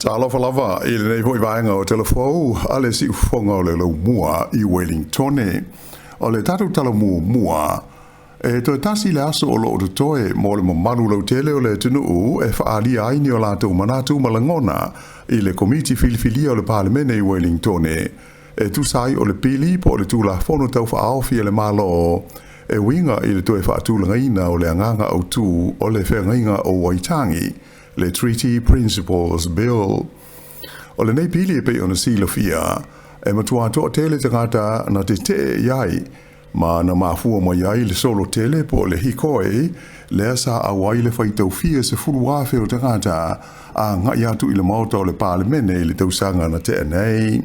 Talofa lava i lenei foi vaega o Telefou a le siufofoga o le Laumua i Wellingtone. O le tatou tala muamua, e toe tasi le aso o loo totoe mo le mamalu lautele o le atunuu e faaalia ai ni o latou manatu ma lagona i le Komiti Filifilia o le Palemene i Wellingtone e tusa ai o le pili po o le Tulafono Tau Faaofi a le Malo e uiga i le toe faatulagaina o le agaga autu o le Feagaiga o Waitangi, le Treaty Principles Bill. O lenei pili e pei ona silafia, e matua toatele tagata na tetee i ai, ma na mafua mai ai le solo tele po o le hikoi, lea sa auai le faitaufia 10,000 o tagata agai atu i le Maota o le Palemene i le tausaga na tea nei.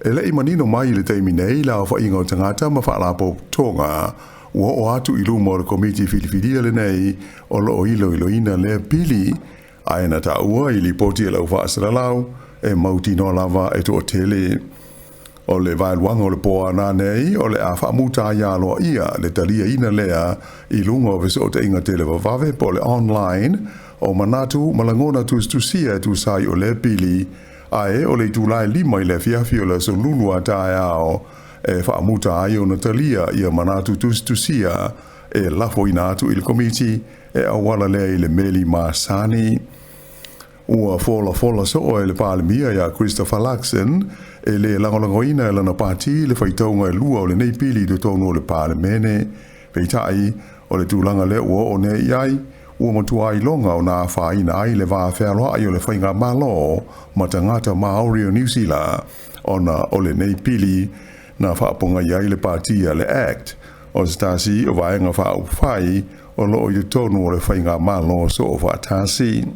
E le i manino mai i le taimi nei le aofaiga o tagata ma faalapotopotoga ua oo atu i luma o le Komiti Filifilia lenei o lo o iloiloina lea pili, ae na taua i lipoti a le au faasalalau e mautinoa lava e toatele. O le vaeluaga o le po a nanei o le a faamuta ai aloaia le taliaina lea i luga o fesootaiga televavave po o le online o manatu ma lagona tusitusia e tusa ai o lea pili, ae o le itula e 5 i le afiafi o le aso Lulu a taeao e faamuta ai ona talia ia manatu tusitusia e lafoina atu i le Komiti e auala lea i le meli masani. Ua folafola soo e le Palemia ia Christopher Luxon e le lagolagoina e lana pati le faitauga e lua o lenei pili i totonu o le Palemene. Peitai, o le tulaga lea ua oo nei i ai, ua matua iloga ona afaina ai le va fealoai o le faigamalo ma tagata Maori o Niu Sila ona o lenei pili na faapogai ai le pati a le ACT, o se tasi o vaega faaupufai o loo i totonu o le faigamalo soofaatasi.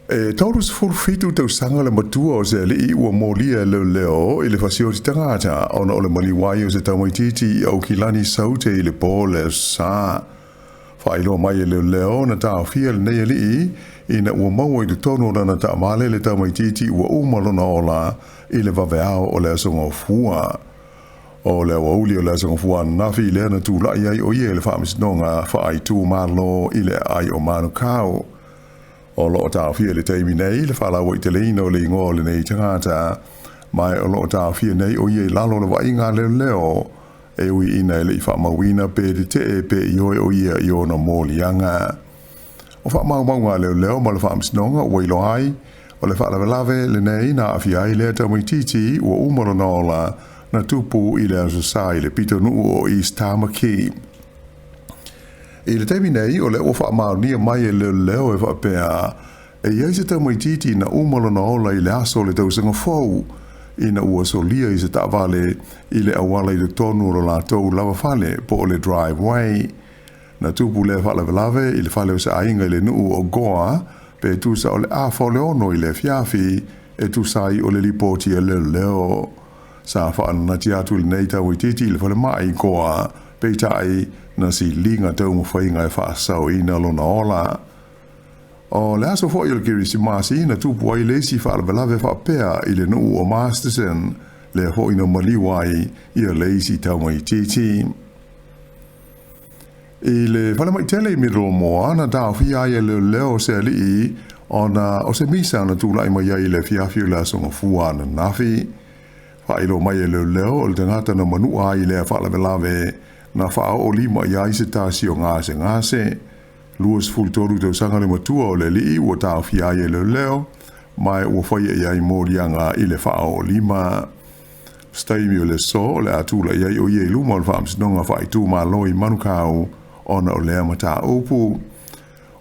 E 37 tausaga le matua o se alii ua molia e leoleo i le fasioti tagata ona o le maliu ai o se tamaitiiti i Aukilani Saute i le po le sa. Faailoa mai e leoleo na taofia lenei alii ina ua maua i totonu o lana taavale le tamaitiiti ua uma lona ola i le vaveao o le aso Gafua. O le aoauli o le aso Gafua ananafi lea na tulai ai o ia i le faamasinoga faaitumalo i le aai o Manukau. O loo taofia i le taimi nei le faalauaiteleina o le igoa o lenei tagata, ma o loo taofia nei o ia i lalo o le vaaiga a leoleo e ui ina e le i faamauina pe tetee pe ioe o ia i ona moliaga. O faamaumauga a leoleo ma le faamasinoga ua iloa ai o le faalavelave lenei na aafia ai lea tamaitiiti ua uma lona ola na tupu i le aso Sa i le pitonuu o East Tamaki. I le taimi nei, o lea ua faamaonia mai e leoleo e faapea e i ai se tamaitiiti na uma lona ola i le aso o le tausaga fou ina ua solia i se taavale i le auala i totonu o lo latou lava fale po o le driveway. Na tupu lea faalavelave i le fale o se aiga i le nuu o Goa pe tusa o le 5:30 i le afiafi e tusa ai o le lipoti a leoleo. Sa faananati atu lenei tamaitiiti i le falemai i Goa, peitai na siliga taumafaiga e faasaoina lona ola. O le aso foi o le Kerisimasi na tupu ai le isi faalavelave faapea i le nuu o Masterton, lea foi na maliu ai ia le isi tamaitiiti. I le falemaitele i Middlemore na taofia ai e leoleo se alii ona o se misa na tulai mai ai i le afiafi o le aso Gafua ananafi. Faailoa mai e leoleo o le tagata na manua ai i lea faalavelave na faaoo lima i ai se tasi o gasegase. 23 tausaga le matua o le alii ua taofia ai e leoleo, ma ua faia i ai moliaga i le faaoo lima. O se taimi o le aso o le a tulai ai o ia i luma o le faamasinoga faaitumalo i Manukau ona o lea mataupu.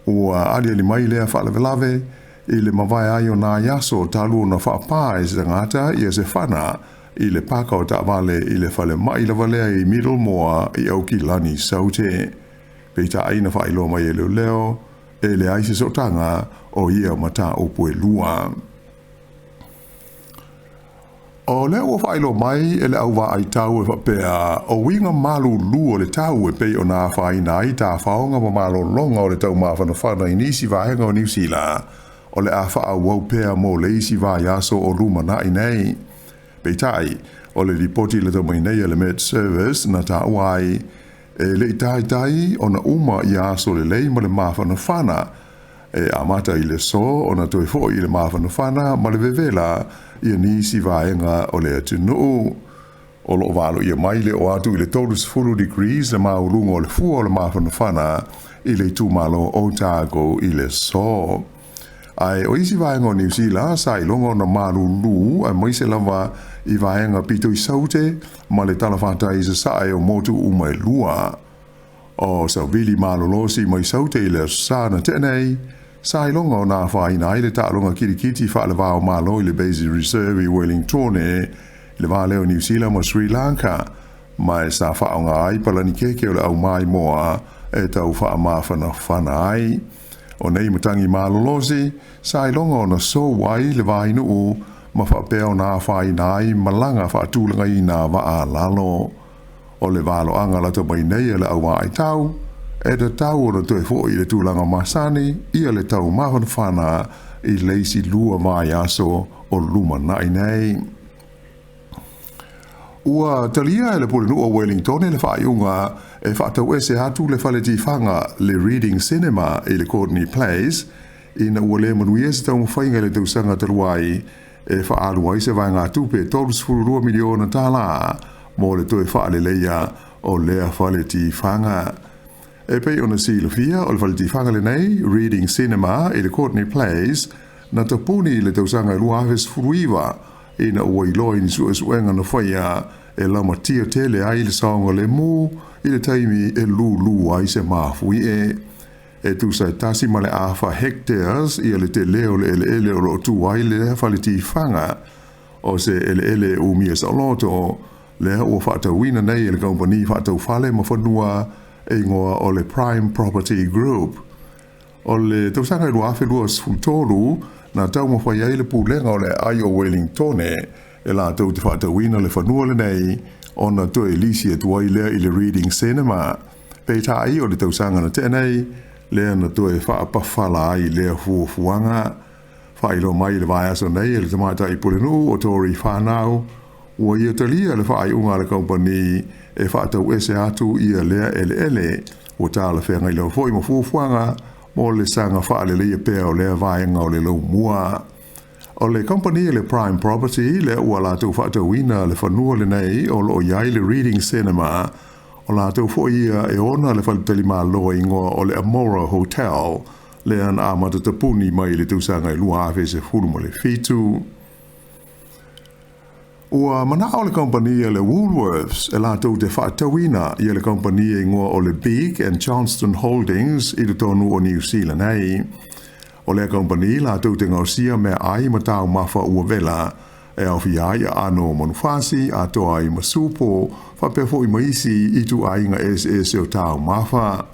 Ua aliali mai lea faalavelave i le mavae ai o nai aso talu ona faapā e se tagata ia se fana i le paka o taavale i le falemai lava lea i Middlemore i Aukilani Saute. Peitai na faailoa mai e leoleo e leai se sootaga o ia mataupu e lua. O lea ua faailoa mai e le au vaai tau e faapea o uiga malulu o le tau e pei ona afaina ai tafaoga ma malologa o le taumafanafana i nisi vaega o Niu Sila o le a faaauau pea mo le isi vaiaso o lumanai nei. Peitai, o le lipoti lata mai nei a le Met Service na taua ai E le i taitai ona uma ia aso lelei ma le mafanafana, e amata i le aso ona toe foi i le mafanafana ma le vevela i nisi vaega o le atunuu. O lo o valoia mai le oo atu i le 30 degrees le maualuga o le fua o le mafanafana i le itumalo o Otago i le aso. Ae o isi vaega o Niu Sila sa iloga ona malulu aemaise lava i vaega pito i Saute ma le talafatai i sasae o motu uma e lua. O savili malolosi mai Saute i le Aso Sa na tea nei, sa iloga ona afaina ai le taaloga kirikiti faale-va o Malo i le Basin Reserve i Wellingtone i le va lea o Niu Sila ma Sri Lanka, ma e sa faaaoga ai palani keke o le aumaimoa e tau faamafanafana ai. O nei matagi malolosi, sa iloga ona sou ai le vainuu ma faapea ona afaina ai malaga faatulagaina vaa a lalo. O le valoaga lata mai nei a le au vaaitau, e tatau ona toe foi i le tulaga masani ia le tau mafanafana i le isi 2 vaiaso o lumanai nei. Ua talia e le Pulenuu o Wellington le faaiuga e faatauese atu le fale tifaga le Reading Cinema i le Courtenay Place ina ua le manuia se taumafaiga i le tausaga talu ai e faaalu ai se vaegatupe e $32 miliona tala mo le toe faaleleia o lea fale tifaga. E pei ona silafia o le fale tifaga lenei, Reading Cinema i le Courtenay Place, na tapuni i le tausaga e 2019 ina ua iloa i ni suesuega na faia e lamatia tele ai le saogalemu i le taimi e lūlū ai se mafuie. E tusa e 1.5 hectares ia le tele o le eleele o lo o tu ai lea fale tifaga, o se eleele e umia saoloto, lea ua faatauina nei e le kamupani faataufale ma fanua e igoa o le Prime Property Group. O le tausaga e 2023, na taumafai ai le pulega o le aai o Wellingtone e latou te faatauina le fanua lenei ona toe lisi atu ai lea i le Reading Cinema. Peitai o le tausaga na tea nei, lea na toe faapafala ai lea fuafuaga. Faailoa mai i le vaiaso nei e le tamaitai pulenuu o Tory Whanau, ua ia talia le faaiuga a le kamupani e faatauese atu ia lea eleele, ua talafeagai lava foi ma fuafuaga mo le saga faaleleia pea o lea vaega o le laumua. O le kamupani le Prime Property lea ua latou faatauina le fanua lenei o lo o i ai le Reading Cinema, o latou foi ia e ona le faletalimalo e igoa o le Amora Hotel, lea na amata tapuni mai i le tausaga e 2017. Ua manao le kamupani a le Woolworths e latou te faatauina ia le kamupani e igoa o le Bigg and Johnston Holdings i totonu o Niu Sila nei. O lea kamupani latou te gaosia meaai ma taumafa ua vela e aofia ai aano o manufasi, atoa ai ma supo, faapea foi ma isi ituaiga eseese o taumafa.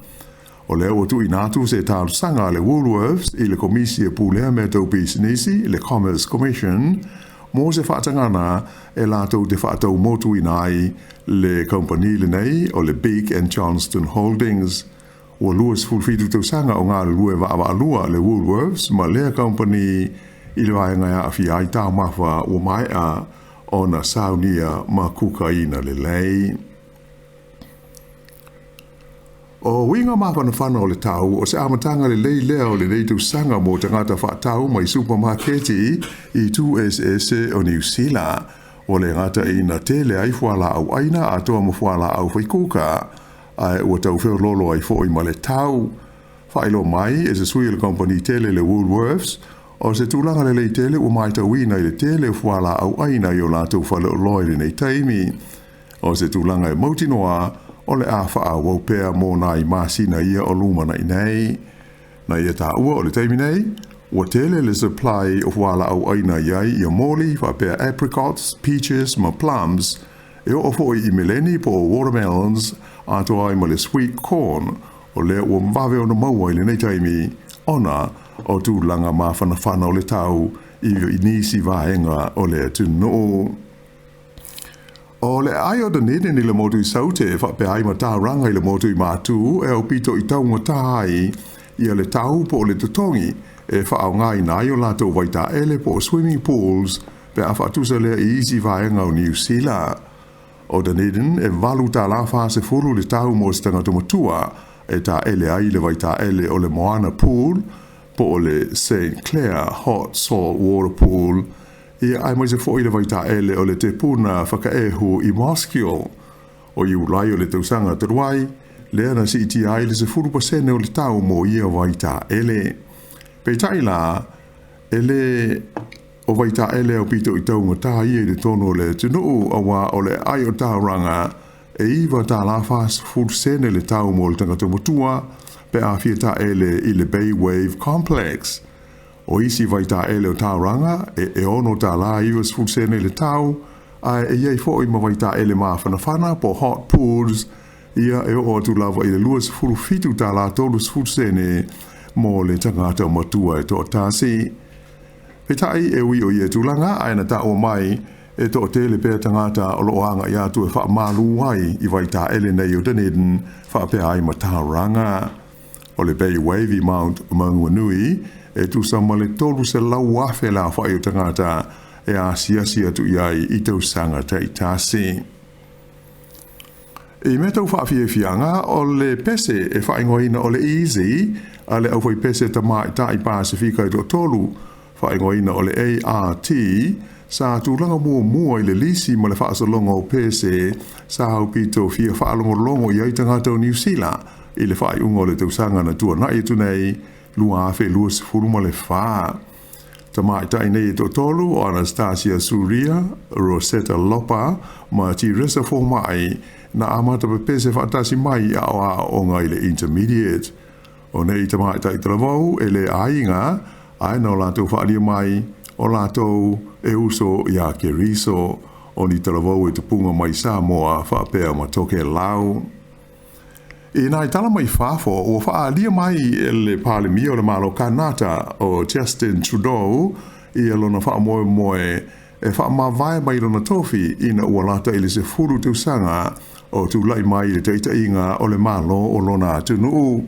O lea ua tuuina atu se talosaga a le Woolworths i le Komisi e Pulea Mea Tau Pisinisi, le Commerce Commission, mo se faatagana e latou te faataumotuina ai le kamupani lenei o le Bigg and Johnston Holdings. Ua 27 tausaga o galulue vaavaalua le Woolworths ma lea kamupani i le vaega e aafia ai taumafa ua maea ona saunia ma kukaina lelei. O uiga mafanafana o le tau, o se amataga lelei lea o lenei tausaga mo tagata faatau mai supamaketi i itu eseese o Niu Sila. Ua le gata ina tele ai fualaau ʻaina atoa ma fualaau faikuka, ae ua tau feoloolo ai foi ma le tau. Faailoa mai e se sui o le kamupani tele le Woolworths, o se tulaga lelei tele ua matauina i le tele o fualaau ʻaina i o latou faleoloa i lenei taimi. O se tulaga e mautinoa o le a faaauau pea mo nai masina ia o lumanai nei. Na ia taua o le taimi nei, ua tele le supply o fualaau ʻaina i ai ia moli faapea apricots, peaches ma plums, e oo foi i meleni po o watermelons atoa ai ma le sweet corn, o lea ua vave ona maua i lenei taimi ona o tulaga mafanafana o le tau i nisi vaega o le atunuu. O le aai o Dunedin i le motu i Saute e faapea ai ma Tauranga i le motu i Matū e aupito i taugata ai ia le tau po o le totogi e faaaogaina ai o latou vaitaele po o swimming pools pe a faatusa lea i isi vaega o Niu Sila. O Dunedin e $8.40 le tau mo se tagata matua e taele ai i le vaitaele o le Moana Pool po o le St Clair Hot Salt Water Pool, ia aemaise foi le vaitaele o le Te Puna Whakaehu i Mosgiel. O Iulai o le tausaga talu ai, lea na siitia ai le 10% o le tau mo ia vaitaele. Peitai la, e le o vaitaele aupito i taugata ia i totonu o le atunuu, auā o le aai o Tauranga e $9.40 le tau mo le tagata matua pe a fia taele i le Bay Wave Complex. O isi vaitaele o Tauranga e $6.90 le tau, ae e i ai foi ma vaitaele mafanafana po hot pools, ia e oo atu lava i le $27.30 mo le tagata matua e toatasi. Peitai, e ui o ia tulaga, ae na taua mai, e toatele pea tagata o loo agai atu e faamalu ai i vaitaele nei o Dunedin faapea ai ma Tauranga. O le Bay Wave i Mount Maunganui, e tusa ma le 300,000 le aofai o tagata e asiasi atu i ai i tausaga taitasi. I mea tau faafiafiaga, o le pese e faaigoaina o le Easy a le aufaipese tamaitai Pasefika e toatolu, faaigoaina o le ART, sa tulaga muamua i le lisi ma le faasologa o pese sa aupito fia faalogologo i ai tagata o Niu Sila i le faaiuga o le tausaga na tuanai atu nei 2024. Tamaitai nei e toatolu o Anastasia Suria, Rosetta Lopa ma Tiresa Fomai na amata pepese faatasi mai i aoaoga i le Intermediate. O nei tamaitai talavou e le aiga, ae na o latou faaalia mai o latou e uso iā Keriso, o ni talavou e tupuga mai Samoa faapea ma Tokelau. I nai tala mai fafo, ua faaalia mai e le Palemia o le Malo Kanata o Justin Trudeau ia lona faamoemoe e faamavae mai lona tofi ina ua lata i le 10 tausaga o tulai mai i le taitaiga o le Malo o lona atunuu.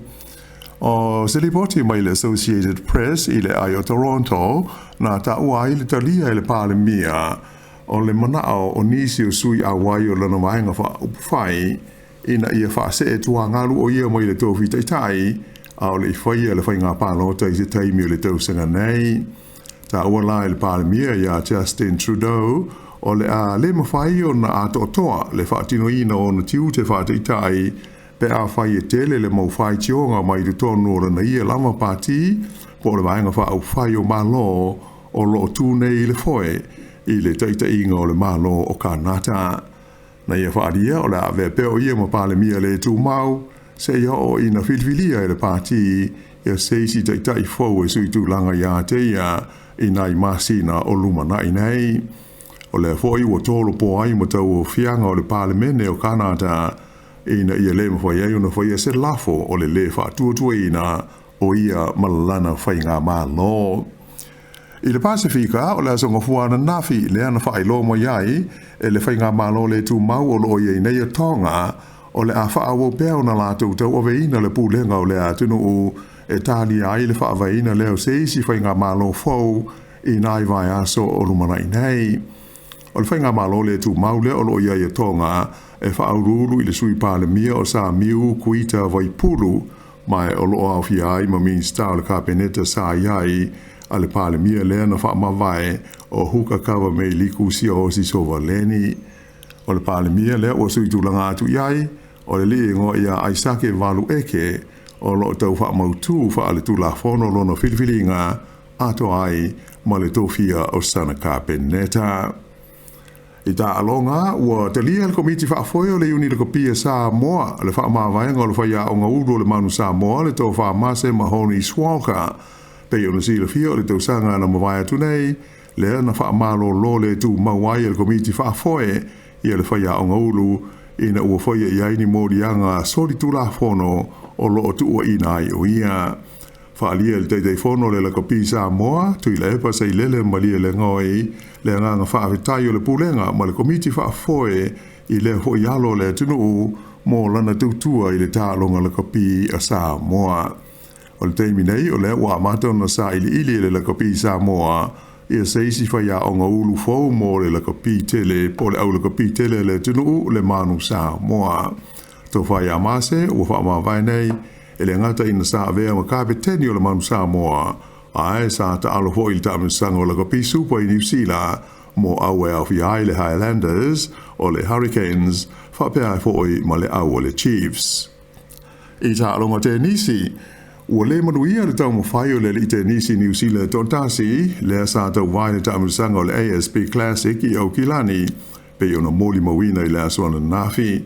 O se lipoti mai le Associated Press i le aai o Toronto na taua ai le talia e le Palemia o le manao o nisi o sui auai o lona vaega faaupufai ina ia faasee tuagalu o ia mai le tofi taitai a o le i faia le faiga palota i se taimi o le tausaga nei. Taua la e le Palemia iā Justin Trudeau o le a le mafai ona atoatoa le faatinoina o ona tiute faataitai pe afai e tele le mau faitioga mai totonu o lana ia lava pati po o le Vaega Faaupufai o Malo o lo o tu nei i le foe i le taitaiga o le Malo o Kanata. Na ia faaalia o le a avea pea o ia ma Palemia le tumau seia oo ina filifilia e le pati ia se isi taitai fou e sui tulaga ia te ia i nai masina o lumanai nei. O lea foi ua tolopo ai ma tauaofiaga o le Palemene o Kanata ina ia le mafai ai ona faia se lafo o le lē faatuatuaina o ia ma lana faigamalo. I le Pasefika, o le Aso Gafua ananafi lea na faailoa mai ai e le faigamalo le tumau o lo o i ai nei a Tonga o le a faaauau pea ona latou tauaveina le pulega o lea atunuu e talia ai le faavaeina lea o se isi faigamalo fou i nai vaiaso o lumanai nei. O le faigamalo le tumau lea o lo o i ai a Tonga e faauluulu i le Sui Palemia o Samiu Kuita Vaipulu, ma o lo o aofia ai ma Minisita o le Kapeneta sa i ai a le Palemia lea na faamavae o Hukakava Meiliku Siaosi Sovaleni. O le Palemia lea ua sui tulaga atu i ai, o le alii igoa ia Aisake Valueke, o lo o tau faamautu faaletulafono lona filifiliga atoa ai ma le tofia o sana Kapeneta. I taaloga, ua talia e le Komiti Faafoe o le Iuni Lakapi a Samoa le faamavaega o le faiaoga ulu o le Manu Samoa le Tofa Mase Mahoney Swalker. Pei ona silafia o le tausaga na mavae atu nei, lea na faamalolo le tumau ai e le Komiti Faafoe ia le faiaoga ulu ina ua faia i ai ni moliaga solitulafono o lo o tuuaina ai o ia. Faaalia e le Taitaifono o le Lakapi Samoa, Tuilaepa Sailele Malielegaoi, le agaga faafetai o le Pulega ma le Komiti Faafoe i lea foi alo o le atunuu mo lana tautua i le taaloga lakapi a Samoa. O le taimi nei, o lea ua amata ona sailiili e le Lakapi Samoa Ia se isi faiaoga ulu fou mo le lakapi tele po o le au lakapi tele a le atunuu, le Manu Samoa. Tofa ia Mase ua faamavae nei, e le gata ina sa avea ma kapeteni o le Manu Samoa, ae sa taalo foi i le taamilosaga o lakapi supa i Niu Sila mo au e aofia ai le Highlanders, o le Hurricanes, faapea ai foi ma le au o le Chiefs. I taaloga tenisi, ua le manuia le taumafai o le alii tenisi Niu Sila e toatasi, lea sa tauva i le taamilosaga o le ASB Classic i Aukilani, pei ona molimauina i le aso ananafi.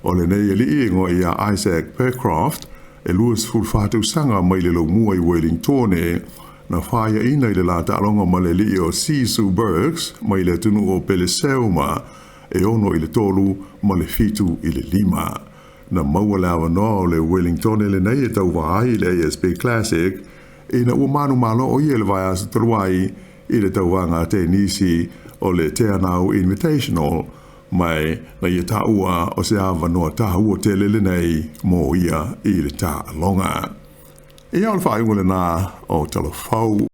O lenei alii e igoa ia Isaac Pycroft, e 24 tausaga mai le Laumua i Welingtone, na faiaina i le la taaloga ma le alii o Sisu Burks mai le atunuu o Peleseuma, e 6-3 ma le 7-5. Na maua le avanoa o le Wellingtone lenei e tauva ai i le ASB Classic ina ua manumalo o ia i le vaiaso talu ai i le tauvaga a tenisi o le Te Anau Invitational, ma na ia taua o se avanoa taua tele lenei mo ia i le taaloga. Ia o le faaiuga lena o Talafou.